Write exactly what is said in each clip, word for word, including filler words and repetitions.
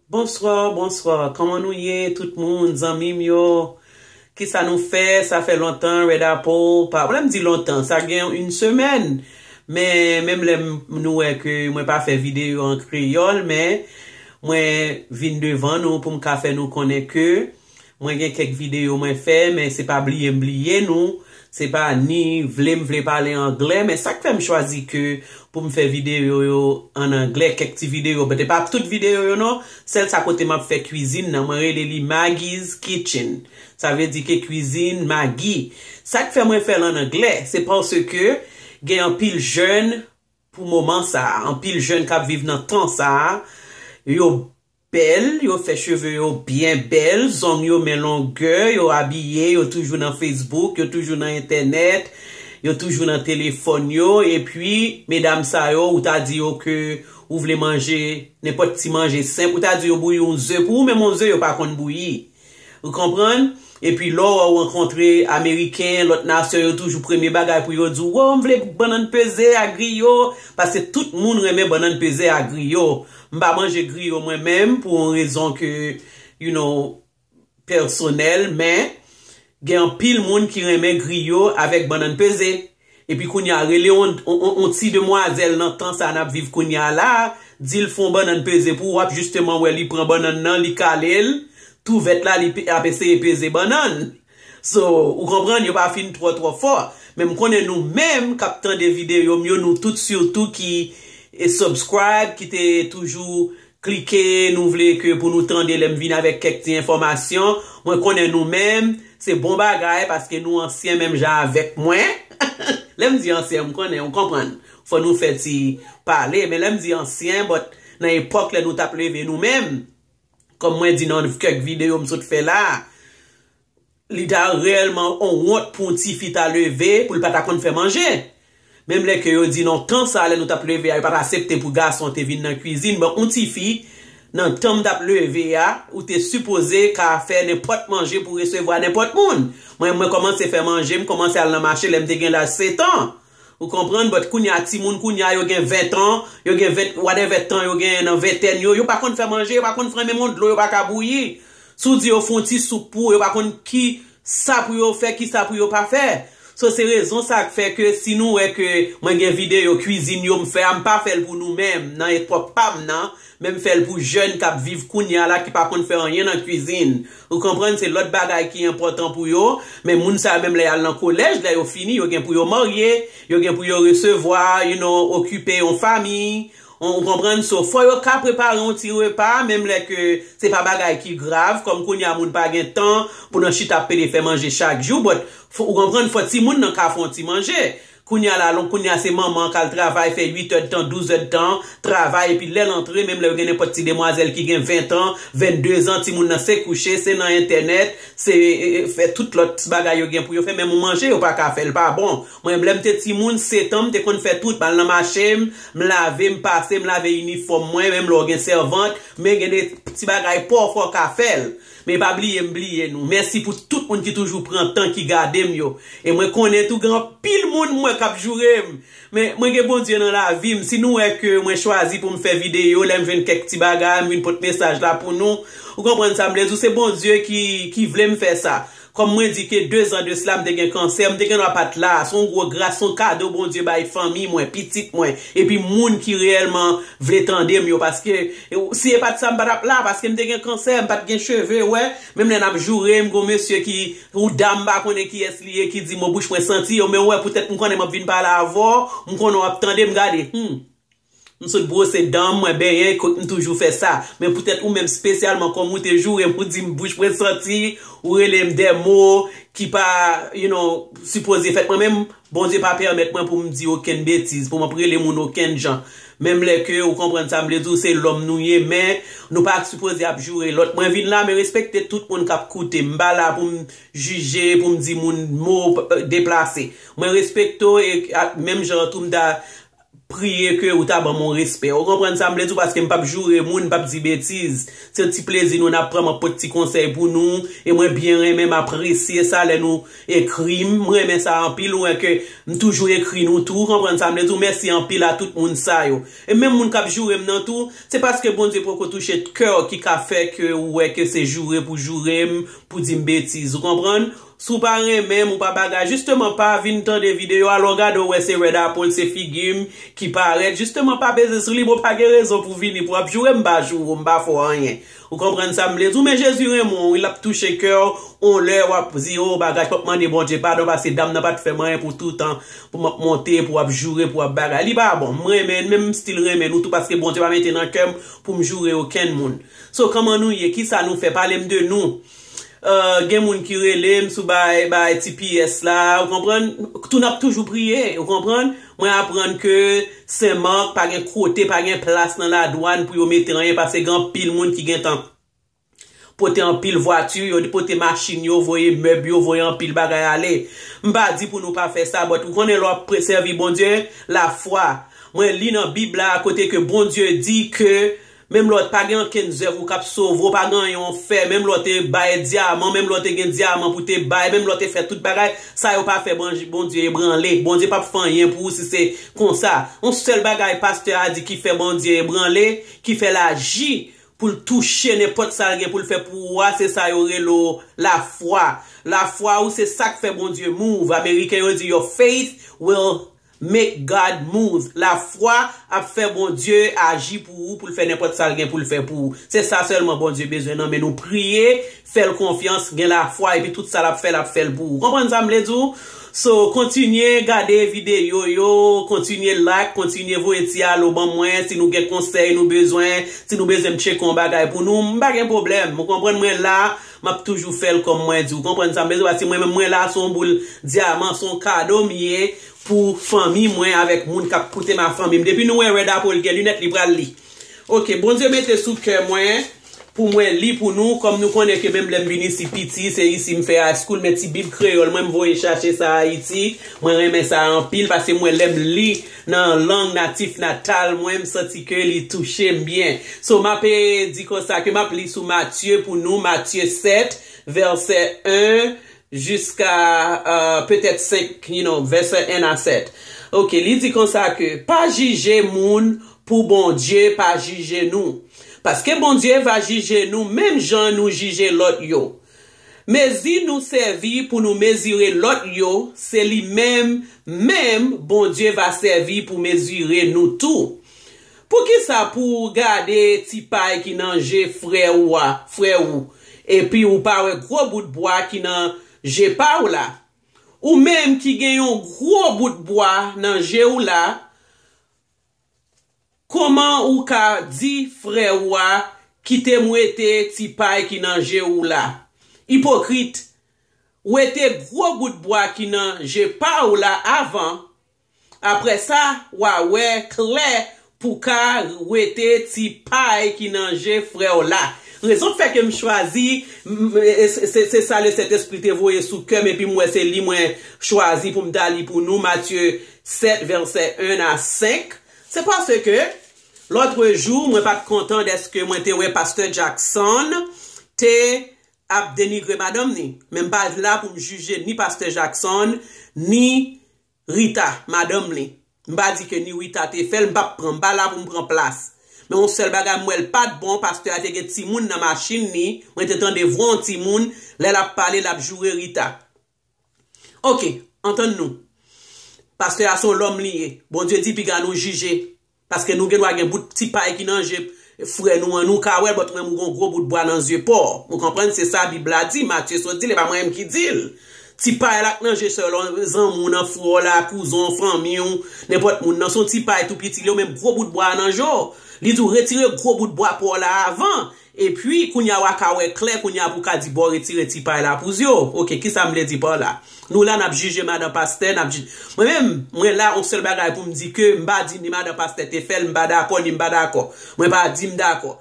Bonswa, bonswa. Kòman nou ye, tout moun, zanmi m yo? Kisa nou fè? Sa fè lontan, Red Apple pa, lè m di lontan, sa gen yon semèn. Men, menm lè m, nou wè ke mwen pa fè videyo an kreyòl, men mwen vin devan nou pou m ka fè nou konnen ke mwen gen kèk videyo mwen fè, men se pa bliye m bliye nou. Se pa ni vle m vle pale anglè, men sa k fè m chwazi ke pou m fè videyo yo an anglè, kèk ti videyo, but e pa tout videyo yo non. Sèl sa kote m ap fè kwizin nan, mwen rele li Maggie's Kitchen. Sa vle di ke kwizin Maggie. Sa k fè mwen fè l an anglè, se paske gen anpil jèn pou moman sa a, anpil jèn k ap viv nan tan sa a, yo bèl, yo fè cheve yo byen bèl, zong yo men longè, yo abiye, yo toujou nan Facebook, yo toujou nan entènèt, yo toujou nan telefòn yo, epi medam sa yo, ou ta di yo ke ou vle manje nenpòt ti manje senp, ou ta di yo bouyi yon ze pou ou, menm yon ze yo pa konn bouyi. Ou konprann? Epi lè w rankontre Ameriken, lòt nasyon, yo toujou premye bagay pou yo di w, "Wow, m vle bannann peze a griyo," paske tout moun renmen bannann peze a griyo. M pa manje griyo mwen menm pou yon rezon ke, you know, pèsonèl, men gen anpil moun ki renmen griyo avèk bannann peze. Epi kounye a, rele on, on, on, on ti demwazèl nan tan sa n ap viv kounye a la, di l fè on bannann peze pou w, w ap jisteman wè li pran bannann nan, li kale l, tou vèt la, li pe-, ap eseye peze bannann. So, ou konprann, yo pa fin twò, twò fò. Men m konnen nou menm k ap tande videyo m yo, nou tout sitou ki e subscribe, ki te toujou klike, nou vle ke pou nou tande lè m vin avèk kèk ti enfòmasyon. Mwen konnen nou menm, se bon bagay, paske nou ansyen menm jan avèk mwen. Lè m di ansyen, m konnen, ou konprann. Fò nou fè ti pale, men lè m di ansyen, but nan epòk lè nou t ap leve nou menm, kòm mwen di nan kèk videyo m sot fè la, li ta reyèlman on wont pou yon tifi ta leve, pou l pa ta konn fè manje. Menm lè ke yo di nan tan sa, lè nou t ap leve a, yo pa t aksepte pou gason te vin nan kwizin, bon, yon tifi, nan tan m t ap leve a, ou te sipoze ka fè nenpòt manje pou resevwa nenpòt moun. Mwen, mwen kòmanse fè manje, m kòmanse al nan mache lè m te gen laj sèt an. Ou konprann? But kounye a, timoun kounye a, yo gen ven tan, yo gen ven, whatever tan yo gen nan ventèn yo, yo pa konn fè manje, yo pa konn fè menm yon dlo, yo pa ka bouyi. Si w di yo fè yon ti soup pou ou, yo pa konn ki sa pou yo fè, ki sa pou yo pa fè. So, se rezon sa k fè ke si nou wè ke mwen gen videyo kwizin yo m fè a, m pa fè l pou nou menm, nan epòk pa m nan, men m fè l pou jèn k ap viv kounye a la ki pa konn fè anyen nan kwizin. Ou konprann? Se lòt bagay ki enpòtan pou yo, men moun sa yo menm lè y al nan kolèj, lè yo fini, yo gen pou yo marye, yo gen pou yo resevwa, you know, okipe yon fanmi. Ou, ou konprann? So, fò yo ka prepare yon ti repa, menm lè ke se pa bagay ki grav, kòm kounye a moun pa gen tan pou nan chita ap pede fè manje chak jou, but fò, ou konprann, fò timoun nan ka fè yon ti manje. Kounye a la, lon, kounye a se manman an k al travay, fè uit èdtan, douz èdtan, travay, epi lè l antre, menm lè yo gen nenpòt ti demwazèl ki gen ven tan, vennde zan, timoun nan se kouche, se nan entènèt, se, e, e, fè tout lòt ti bagay yo gen pou yo fè, menm yon manje yo pa ka fè, l pa bon. Mwen, lè m te timoun, sèt an, m te konn fè tout, m al nan mache, m, m lave, m pase, m lave inifòm mwen, menm lè w gen sèvant, men gen de ti bagay pa w fè w ka fè l. Men pa bliye m bliye nou. Mèsi pou tout moun ki toujou pran tan ki gade m yo. E mwen konnen tou gen anpil moun m wè k ap joure m. Men mwen gen Bondye nan lavi m. Si nou wè ke mwen chwazi pou m fè videyo, lè m jwenn kèk ti bagay, m vin pote mesaj la pou nou. Ou konprann sa m vle di w? Se Bondye ki, ki vle m fè sa. Kòm mwen di ke de zan de sila, m te gen kansè, m te gen dwa pa t la. Se yon gwo gras, se yon kado Bondye bay fanmi mwen, pitit mwen, epi moun ki reyèlman vle tande m yo. Paske, e, si e pa t sa, m pa t ap la, paske m te gen kansè, m pa t gen cheve, wè. Menm lè n ap joure m, gon mesye ki, ou dam, m pa konnen kiyès li ye, ki di m, "O, bouch mwen santi yo," men w wè, poutèt m konnen m ap vin pale avè w, m konnen w ap tande m, gade, hmm. M sot bwose dan m, mwen benyen, kot m toujou fè sa. Men poutèt ou menm espesyalman, kòm ou te joure m, ou di m bouch mwen santi, ou rele m de mo ki pa, you know, sipoze fèt. Mwen menm, Bondye pa pèmèt mwen pou m di okenn betiz, pou m ap rele moun okenn jan. Menm lè ke ou konprann sa m vle di w, se lòm nou ye, men nou pa sipoze ap joure lòt. Mwen vin la, men respekte tout moun k ap koute m. M pa la pou m jije, pou m di moun mo, eh, deplase. Mwen respekte w, e ak, menm jan tou m ta priye ke ou ta ban m yon respè. Ou konprann sa m vle di w? Paske m p ap joure moun, m p ap di betiz. Se yon ti plezi nou n ap pran, m ap pot ti konsèy pou nou. E mwen byen renmen, m apresye sa lè nou ekri m. M renmen sa anpil. Ou wè ke m toujou ekri nou tou. Ou konprann sa m vle di w? Mèsi anpil a tout moun sa yo. E menm moun k ap joure m nan tou, se paske Bondye poko touche kè w ki ka fè ke ou wè ke se joure pou joure m, pou di m betiz. Ou konprann? Si w pa renmen m, ou pa bagay, jisteman pa vin tande videyo a, lè w gade w wè se Red Apple, se figi m ki parèt. Jisteman pa peze sou li, bon, pa gen rezon pou vini, pou w ap joure m, m pa joure w, m pa fè w anyen. Ou konprann sa m vle di w? Men Jezi renmen w, wi, l ap touche kè w, on lè w ap di, o, bagay, m p ap mande Bondye padon, paske dam nan pa t fè m anyen pou toutan, pou m ap monte, pou w ap joure, pou w ap bagay. Li pa bon, m renmen n, men m still renmen nou tou, paske Bondye pa mete nan kè m pou m joure okenn moun. So, kòman nou ye? Kisa nou fè? Pale m de nou. Uh, gen moun ki rele m sou bay, bay T P S la, ou konprann? Tou n ap toujou priye, ou konprann? Mwen aprann ke Senmak pa gen kote, pa gen plas nan ladwàn pou yo mete anyen, paske gen anpil moun ki gentan pote anpil vwati, yo pote machin yo, voye mèb yo, voye anpil bagay ale. M pa di pou nou pa fè sa, but ou konnen lè w ap pre-, sèvi Bondye, lafwa. Mwen li nan Bib la, kote ke Bondye di ke menm lè w pa gen okenn zèv ou k ap sove w, pa gen anyen w fè, menm lè w te bay dyaman, menm lè w te gen dyaman pou te bay, menm lè w te fè tout bagay, sa yo pa fè Bon-, Bondye ebranle. Bondye p ap fè anyen pou ou si se konsa. Yon sèl bagay pastè a di ki fè Bondye ebranle, ki fè l aji pou l touche nenpòt sa l gen pou l fè pou ou a, se sa yo rele w lafwa. Lafwa ou se sa k fè Bondye move. Ameriken yo di, your faith will make God move. Lafwa ap fè Bondye aji pou ou, pou l fè nenpòt sa l gen pou l fè pou ou. Se sa sèlman Bondye bezwen nan men nou. Priye, fè l konfyans, gen lafwa, epi tout sa l ap fè, l ap fè l pou ou. Konprann sa m vle di w? So, kontinye gade videyo yo, kontinye like, kontinye voye ti alo ban mwen, si nou gen konsèy nou bezwen, si nou bezwen m tcheke yon bagay pou nou, m pa gen pwoblèm. Ou konprann mwen la, m ap toujou fè l kòm mwen di. Ou konprann sa m vle di? Paske mwen menm mwen la, se yon boul dyaman, se yon kado m ye pou fanmi mwen avèk moun k ap koute m a fanmi m. Depi nou wè Red Apple gen linèt, li pral li. Ok, Bondye mete sou kè mwen pou mwen li pou nou, kòm nou konnen ke menm lè m vin isi piti, se isi m fè high school, men ti Bib kreyòl mwen, m voye chache sa Ayiti. Mwen renmen sa anpil, paske mwen lè m li nan lang natif natal mwen, m santi ke li touche m byen. So, m ap, eh, di konsa ke m ap li sou Matye pou nou, Matye sèt, vèsè en jiska, euh, petèt senk, you know, vèsè en a sèt. Ok, li di konsa ke, pa jije moun pou Bondye pa jije nou. Paske Bondye va jije nou menm jan nou jije lòt yo. Mezi nou sèvi pou nou mezire lòt yo, se li menm, menm Bondye va sèvi pou mezire nou tou. Poukisa pou w gade ti pay ki nan je frè ou a, frè ou, epi ou pa wè gwo bout bwa ki nan je pa w la? Ou menm ki gen yon gwo bout bwa nan je w la, kòman ou ka di frè ou a, kite m wete ti pay ki nan je w la? Ipokrit, wete gwo bout bwa ki nan je pa w la avan, apre sa, w a wè klè pou w ka wete ti pay ki nan je frè w la. Rezon k fè ke m chwazi, m, e, se, se, se sa Lesentespri te voye sou kè m, epi m wè se li mwen chwazi pou m ta li pou nou, Matye sèt, vèsè en a senk. Se paske, lòtrejou, mwen pa t kontan dèske mwen te wè Pastè Jackson te ap denigre madanm ni. Men m pa la pou m jije ni Pastè Jackson, ni Rita, madanm li. M pa di ke ni Rita te fè l, m p ap pran, m pa la pou m pran plas. Men yon sèl bagay, m wè l pa t bon, pastè a te gen timoun nan machin li, mwen te tande vwa yon timoun, lè l ap pale, l ap joure Rita. Ok, antann nou. Pastè a se yon lòm li ye. Bondye di piga nou jije. Paske nou gen dwa gen bout ti pay ki nan je frè nou an, nou ka wè l, but ou menm ou gen gwo bout bwa nan zye pa w. Ou konprann? Se sa Bib la di, Matye sot di l, e pa mwen menm ki di l. Ti pay la k nan je sè w la, zanmi w nan, frè w la, kouzen w, fanmi w, nenpòt moun nan, se yon ti pay tou piti, li yo menm gwo bout bwa a nan je w. Li di w retire gwo bout bwa pa w la avan. Epi, kounye a w a ka wè klè, kounye a pou w ka di, bon, retire ti pay la pou zye w. Ok, kisa m vle di pa la? Nou la, n ap jije madan pastè, n ap jije. Mwen menm, mwen la, yon sèl bagay pou m di ke m pa di ni madan pastè te fè l, m pa dakò, ni m pa dakò. Mwen pa di m dakò.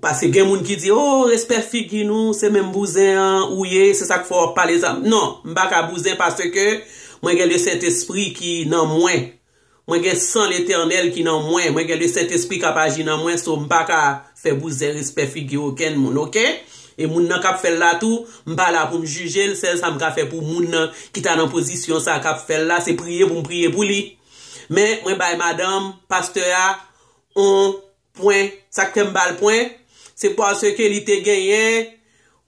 Paske gen moun ki di, o, respè figi nou, se menm bouzen an ou ye, se sa k fè w ap pale sa. Non, m pa ka bouzen paske mwen gen Lesentespri ki nan mwen. Mwen gen san Letènèl ki nan mwen. Mwen gen Lesentespri k ap aji nan mwen, so m pa ka fè bouzè respè figi okenn moun, oke? E moun nan k ap fè l la tou, m pa la pou m jije l. Sèl sa m ka fè pou moun nan ki ta nan pozisyon sa k ap fè l la, se priye pou m priye pou li. Men, mwen bay madanm, pastè a, on pwen. Sa k fè m ba l pwen, se paske li te genyen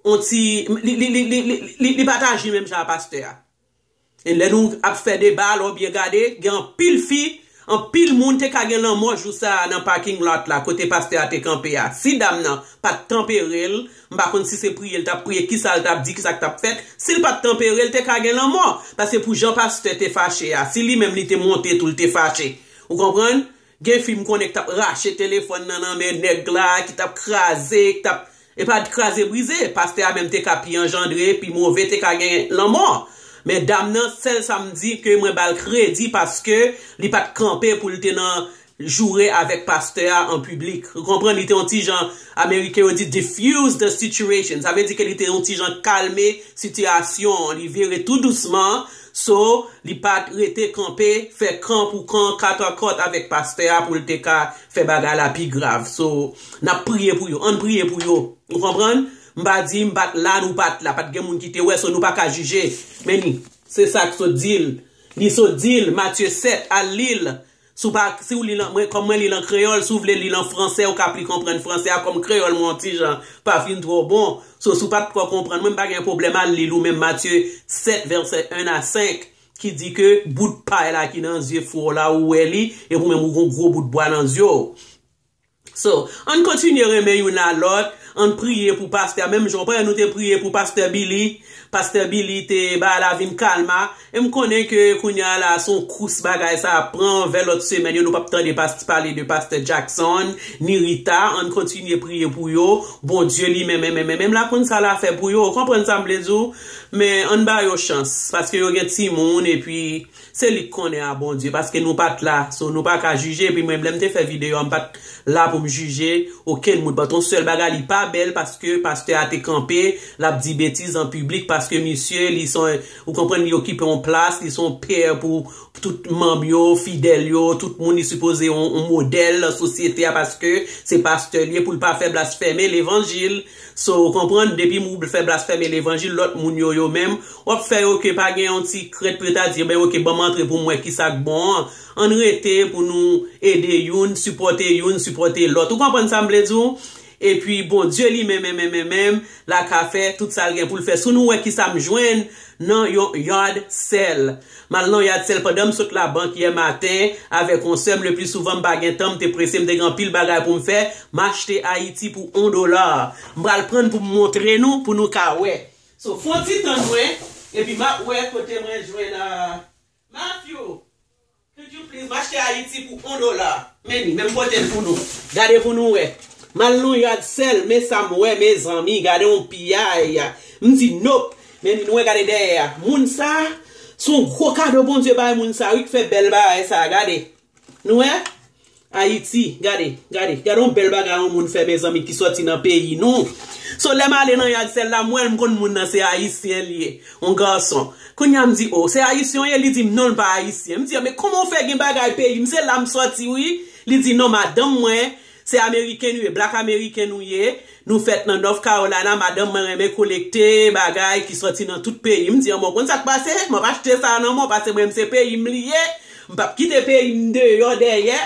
on ti, li, li, li, li, li, li, li pa t aji menm jan a pastè a. E lè nou ap fè deba, lè w byen gade, gen anpil fi, anpil moun te ka gen lanmò jou sa a nan parking lot la, kote pastè a te kanpe a. Si dam nan pa t tanpere l, m pa konn si se priye l t ap priye, kisa l t ap di, kisa k t ap fèt. Si l pa t tanpere l, te ka gen lanmò. Paske pou jan pastè te fache a, si li menm li te monte tou, l te fache. Ou konprann? Gen fi m konnen ki t ap rache telefòn nan nan men nèg la, ki t ap kraze, ki t ap, e pa kraze brize. Pastè a menm te ka pi anjandre, pi move, te ka gen lanmò. Men dam nan, sèl sa m di ke mwen ba l kredi paske li pa t kanpe pou l te nan joure avèk pastè a an piblik. Ou konprann, li te yon ti jan, Ameriken yo di diffuse the situation. Sa vle di ke li te yon ti jan kalme sitiyasyon an, li vire tou dousman. So, li pa t rete kanpe, fè kan pou kan, kat a kòt avèk pastè a pou l te ka fè bagay la pi grav. So, n ap priye pou yo, ann priye pou yo. Ou konprann? M pa di m pa t la, nou pa t la, pa t gen moun ki te wè, so nou pa ka jije. Men ni, se sa k sot di l. Li sot di l, Matye sèt, al li l. Si w pa, si w li l an, mwen, kòm mwen li l an kreyòl, si w vle li l an fransè, ou ka pli konprann fransè a, kòm kreyòl mwen yon ti jan pa fin twò bon. So, si w pa t twò konprann mwen, m pa gen pwoblèm, al li l ou menm Matye sèt, vèsè en a senk, ki di ke bout pay la ki nan zye frè w la, ou wè li, e ou menm ou gon gwo bout bwa nan zye w. So, ann kontinye renmen youn a lòt, ann priye pou pastè a, menm jan w pa wè nou te priye pou pastè Billy, pastè Billy te, bagay la vin kalma, e m konnen ke kounye a la, se yon kous bagay sa ap pran, vè lòt semèn yo, nou p ap tande pastè, pale de pastè Jackson, ni Rita, ann kontinye priye pou yo, Bondye li menm, menm, menm, menm, menm la konn sa l a fè pou yo, ou konprann sa m vle di w, men ann ba yo chans, paske yo gen timoun, epi se li k konnen a Bondye, paske nou pa t la, so nou pa ka jije, epi mwen, lè m te fè videyo a, m pa t la pou m jije okenn moun, but yon sèl bagay, li pa bèl, paske pastè a te kanpe, l ap di betiz an piblik, paske misye, li se yon, ou konprann, li okipe yon plas, li se yon pè pou tout manm yo, fidèl yo, tout moun, li sipoze yon, yon modèl nan sosyete a, paske se pastè li ye, pou l pa fè blasfeme levanjil. So, ou konprann, depi moun fè blasfeme levanjil, lòt moun yo, yo menm, w ap fè yo ke pa gen yon ti krent pou yo ta di, ben, oke, ban m antre pou m wè kisa k bon an. Ann rete pou nou ede youn, sipòte youn, sipòte lòt. Ou konprann sa m vle di w? Epi Bondye li menm, menm, menm, menm, menm, la ka fè tout sa l gen pou l fè. Si nou wè kisa m jwenn nan yon yard sale. M al nan yard sale pandan m sot labank yè maten avèk yon sè m, le pli souvan m pa gen tan, m te prese, m te gen anpil bagay pou m fè. M achte Ayiti pou yon dola. M pral pran l pou m montre nou, pou nou ka wè. So, fon ti tann mwen, epi m ap wè kote mwen jwenn a Matthew. Could you please, m achte Ayiti pou yon dola. Men li, men m pote l pou nou. Gade pou nou wè. M al nan yard sale, men sa m wè, mezanmi, gade yon piyay. M di, nope. Men li, nou wè, gade dèyè a. Moun sa, se yon gwo kado Bondye bay moun sa, wi, k fè bèl bagay sa, gade. Nou wè? Ayiti, gade, gade. Gade yon bèl bagay yon moun fè, mezanmi, ki sòti nan peyi nou. So, lè m ale nan yard sale la, m wè l, m konn moun nan se Ayisyen li ye. Yon gason. Kounye a m di, o, se Ayisyen w ye? Li di m, non, l pa Ayisyen. M di, men kòman w fè gen bagay peyi m? Se la m sòti, wi. Li di, non, madanm mwen, se Ameriken nou ye, black American nou ye. Nou fèt nan North Carolina, madanm mwen renmen kolekte bagay ki sòti nan tout peyi. M di, an, mwen konn sa k pase, m ap achte sa nan men w, paske mwen, m se peyi m li ye. M p ap kite peyi m deyò, dèyè.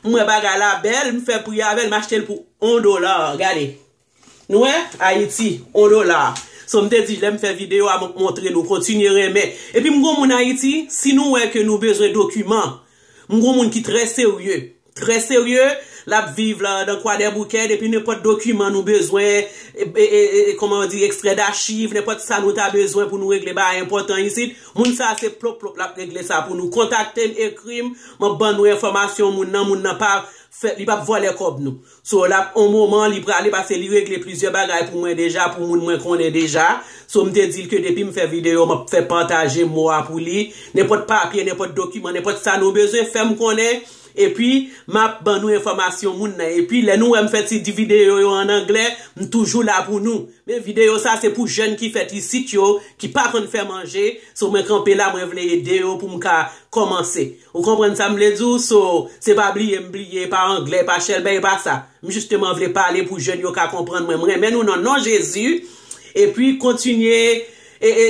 M wè bagay la bèl, m fè pri avè l, m achte l pou yon dola. Gade. Nou wè? Ayiti, yon dola. So, m te di, lè m fè videyo a, m ap montre nou, kontinye renmen. Epi m gon moun Ayiti, si nou wè ke nou bezwen dokiman, m gon moun ki trè serye. Trè serye, l ap viv la nan Kwadèboukè, depi nenpòt dokiman nou bezwen, e, e, e, e, kòman yo di, ekstrè dachiv, nenpòt sa nou ta bezwen pou nou regle bagay enpòtan isit, moun sa se plop plop, l ap regle sa pou nou. Kontakte m, ekri m, m ap ban nou enfòmasyon moun nan, moun nan pa fè, li p ap vòlè kòb nou. So, l ap, on moman, li prale, paske li regle plizyè bagay pou mwen deja, pou moun mwen konnen deja. So, m te di l ke depi m fè videyo, m ap fè pataje mo a pou li. Nenpòt papye, nenpòt dokiman, nenpòt sa nou bezwen, fè m konnen. Epi, m ap ban nou enfòmasyon moun nan. Epi, lè nou wè m fè ti di videyo yo an anglè, m toujou la pou nou. Men videyo sa se pou jèn ki fèt isit yo, ki pa konn fè manje. So, mwen kanpe la, mwen vle ede yo pou m ka kòmanse. Ou konprann sa m vle di w? So, se pa bliye m bliye, pa anglè, pa chèlbè, e pa sa. M jisteman vle pale pou jèn yo ka konprann mwen. M renmen nou nan non Jezi. Epi, kontinye e, e, e,